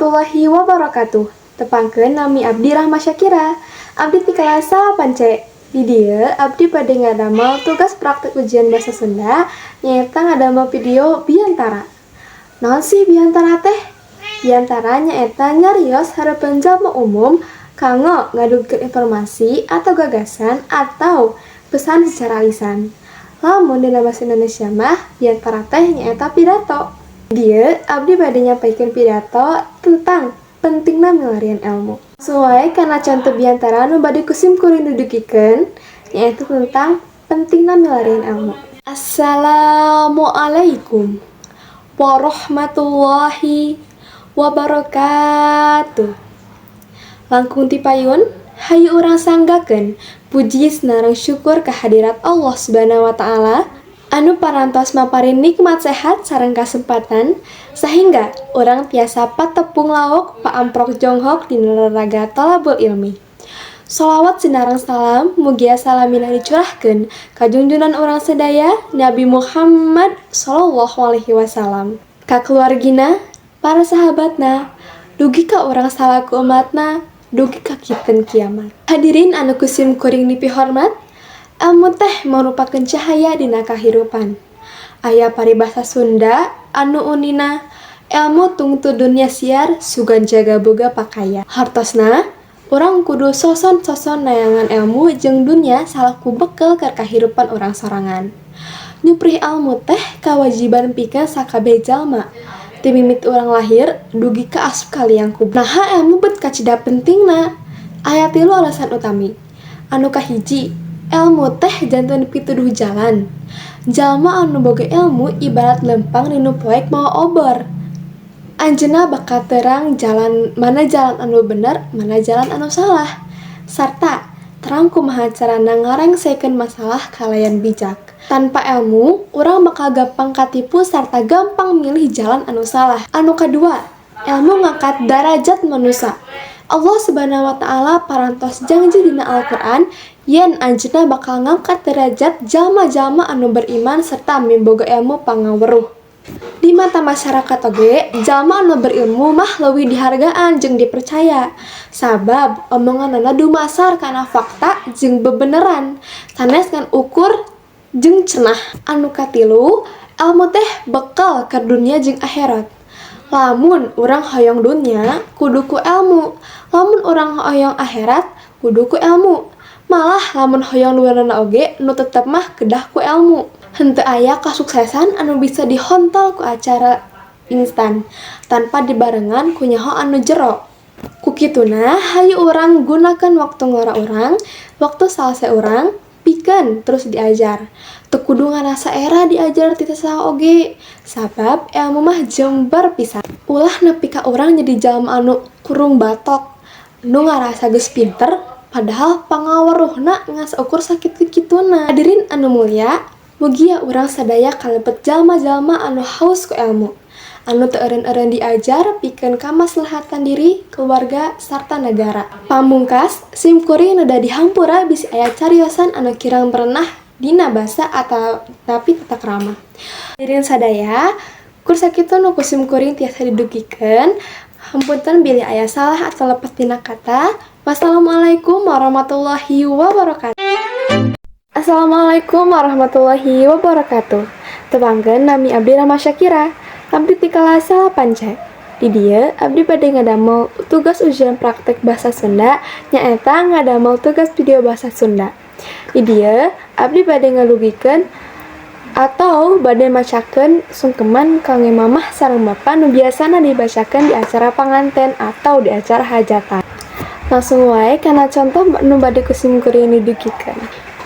Warahmatullahi wabarakatuh. Tepangkeun, nami abdi Rahma Syakira. Abdi ti kelas 8C. Di dieu abdi bade ngadamel tugas praktik ujian bahasa Sunda, nyaeta ngadamel video biantara. Naon sih biantara teh? Biantara nyaeta nyarios hareupeun jalma umum kanggo ngadugikeun informasi atau gagasan atau pesan secara lisan. Lamun dina bahasa Indonesia mah, biantara teh nyaeta pidato. Di dieu abdi bade nyampaikeun pidato tentang pentingna milarian ilmu. Langsung wae kana conto biantara nu bade ku sim kuring didugikeun, nyaeta tentang pentingna milarian ilmu. Assalamualaikum warahmatullahi wabarakatuh. Langkung ti payun, hayu urang sanggakeun puji sareng syukur kehadirat Allah Subhanahu wa Ta'ala anu parantos maparin nikmat sehat sareng kasempatan sehingga urang tiasa patepung lauk paamprok jonghok dina raraga tolabul ilmi. Sholawat sinareng salam mugia salamina dicurahkeun ka junjunan urang sadaya, Nabi Muhammad Shallallahu Alaihi Wasallam, ka keluargina, para sahabatna, dugi ka urang salaku umatna dugi ka kinten kiamat. Hadirin anu ku sim kuring dipihormat, ilmu teh merupakan cahaya dina kahirupan. Aya paribasa Sunda anu unina, "Ilmu tungtu dunya siar, sugan jaga boga pakaya." Hartosna urang kudu soson-soson neangan ilmu jeung dunya salaku bekel keur kahirupan urang sorangan. Nyuprih ilmu teh kawajiban pikeun sakabeh jalma ti mimiti urang lahir dugi ka asup ka liang kubur. Naha ilmu bet kacida pentingna? Aya tilu alasan utami. Anu kahiji, ilmu teh janten pituduh jalan. Jalma anu boga ilmu ibarat leumpang dinu poek mawa obor. Anjeunna bakal terang jalan, mana jalan anu bener, mana jalan anu salah, sarta terang kumaha carana ngarengsekeun masalah kalayan bijak. Tanpa ilmu, urang bakal gampang katipu sarta gampang milih jalan anu salah. Anu kadua, ilmu ngangkat darajat manusia. Allah Subhanahu wa Ta'ala parantos janji dina Al-Qur'an yen anjeunna bakal ngangkat derajat jalma-jalma anu beriman serta miboga ilmu pangaweruh. Di mata masyarakat oge, jalma anu berilmu mah leuwih dihargaan jeung dipercaya, sabab omonganana dumasar kana fakta jeung bebeneran, sanes ngan ukur jeung cenah. Anu katilu, ilmu teh bekal ka dunia jeung akhirat. Lamun urang hoyong dunya, kudu ku ilmu. Lamun urang hoyong akhirat, kudu ku ilmu. Malah lamun hoyong duanana oge, nu tetep mah kedah ku ilmu. Henteu aya kasuksesan anu bisa dihontal ku acara instan tanpa dibarengan ku nyaho anu jero. Ku kituna, hayu urang gunakeun waktu ngora urang, waktu salse urang, pikeun terus diajar. Teu kudu ngarasa era diajar ti saha oge, sabab ilmu mah jember pisan. Ulah nepi ka urang jadi jalma anu kurung batok, nu ngarasa geus pinter padahal pangaweruhna ngan saukur sakitu-kituna. Hadirin anu mulia, mugia urang sadaya kalebet jalma-jalma anu haus ku ilmu, anu teu eureun-eureun diajar pikeun kamaslahatan diri, keluarga, sarta negara. Pamungkas, sim kuring neda dihampura bisi aya cariosan anu kirang merenah dina basa atanapi tata krama. Hadirin sadaya, kur sakitu nu ku sim kuring tiasa didugikeun. Hapunten bilih aya salah atau lepat dina kata. Wassalamualaikum warahmatullahi wabarakatuh. Assalamualaikum warahmatullahi wabarakatuh. Tepangkeun, nami abdi Rahma Syakira. Abdi ti kelas 8C. Di dieu abdi bade ngadamel tugas ujian praktek bahasa Sunda, nyaeta ngadamel tugas video bahasa Sunda. Di dieu abdi bade ngadugikeun atau bade macakeun sungkeman kangge mamah sareng bapa nu biasana dibacakeun di acara panganten atau di acara hajatan. Langsung wae kana contoh nu bade ku sim kuring didugikeun.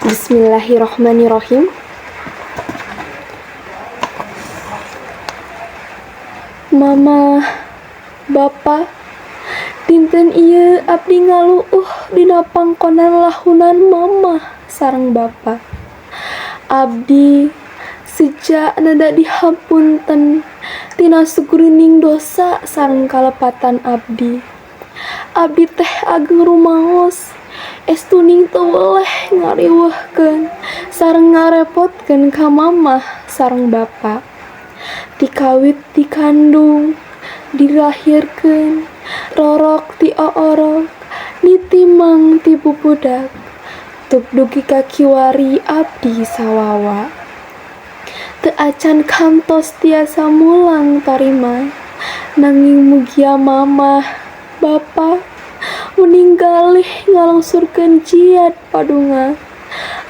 Bismillahirrahmanirrahim. Mama, Bapa, dinten ieu abdi ngaluuh dina pangkonan lahunan mamah sareng bapa. Abdi seja neda dihapunten tina sugurining dosa sareng kalepatan abdi. Abdi teh ageng rumaos, estuning teu weleh ngariweuhkeun sareng ngarepotkeun ka mamah sareng bapa. Ti kawit dikandung Dilahirkeun rorok ti oorok, nitimang ti pupudak, tuk dugi ka kiwari abdi sawawa. Teu acan kantos tiasa mulang tarima, nanging mugia mamah, bapa muning galih ngalungsurkeun jiat padunga.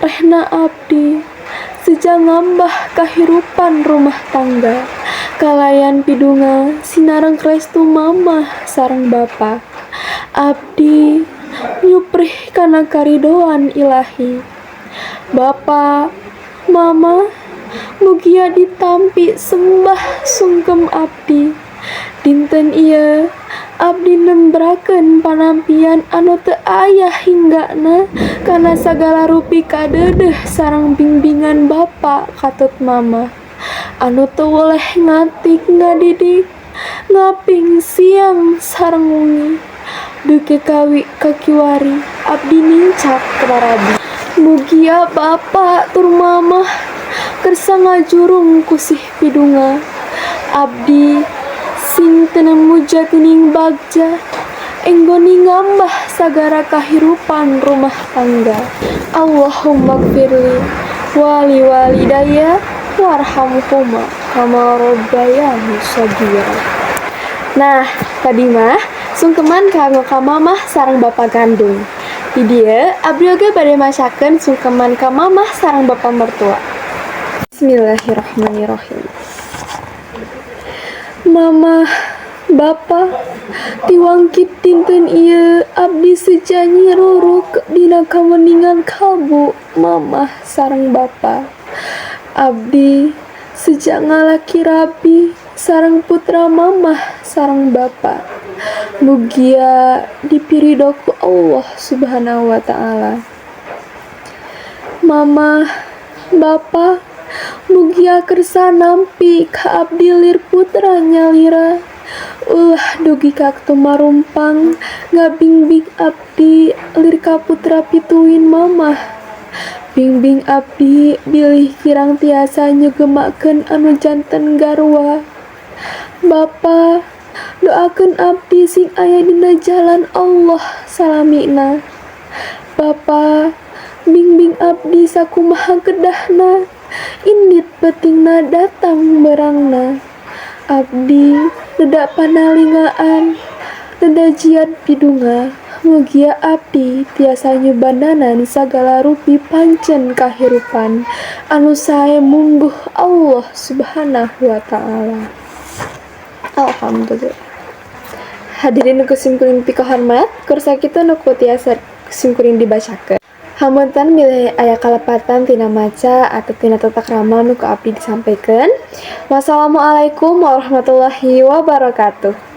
Rehna abdi seja ngambah kahirupan rumah tangga kalayan pidunga sinareng restu mamah sareng bapa. Abdi nyuprih kana karidoan Ilahi. Bapa, Mama, mugia ditampi sembah sungkem abdi. Dinten ieu abdi nembrakeun panampian anu teu aya hinggana kana sagala rupi kadeudeuh sareng bimbingan bapa katut mamah anu teu weleh ngatik ngadidik ngaping siang sareng wengi dugi ka kiwari abdi nincak marabi. Mugia bapa tur mamah kersa ngajurung ku sih pidunga. Abdi sing tinemu jatining bagja enggoni ngambah sagara kahirupan rumah tangga. Allahumma gfirli wali walidayya warhamhuma kama rabbayani shaghira. Nah, tadi mah sungkeman kanggo ka mamah sareng bapa kandung. Di dieu abdi oge bade macakeun sungkeman ka mamah sareng bapa mertua. Bismillahirrahmanirrahim. Mamah, Bapa, tiwangkit dinten ieu abdi seja nyiruruk dina kaweningan kalbu mamah sareng bapa. Abdi seja ngalaki rabi sareng putra mamah sareng bapa. Mugia dipirido ku Allah Subhanahu wa Ta'ala. Mamah, Bapa, mugia kersa nampi ka abdi lir putra nyalira. Ulah dugi ka tumarumpang ngabingbing abdi lir ka putra pituin mamah. Bingbing abdi bilih kirang tiasa nyugemakeun anu janten garwa. Bapa, doakeun abdi sing aya dina jalan Allah salamina. Bapa, bingbing abdi sakumaha kedahna, indit peutingna datang beurangna. Abdi neda panalingaan, neda jiat pidunga, mugia abdi tiasa nyubandanan sagala rupi pancen kahirupan anu sae mungguh Allah Subhanahu wa Ta'ala. Alhamdulillah. Hadirin nu ku simkuring pikahormat, kur sakitu nu ku tiasa simkuring dibacakeun. Hapunten bilih aya kalepatan tina maca atau tina tata krama nu ku abdi disampaikan. Wassalamualaikum warahmatullahi wabarakatuh.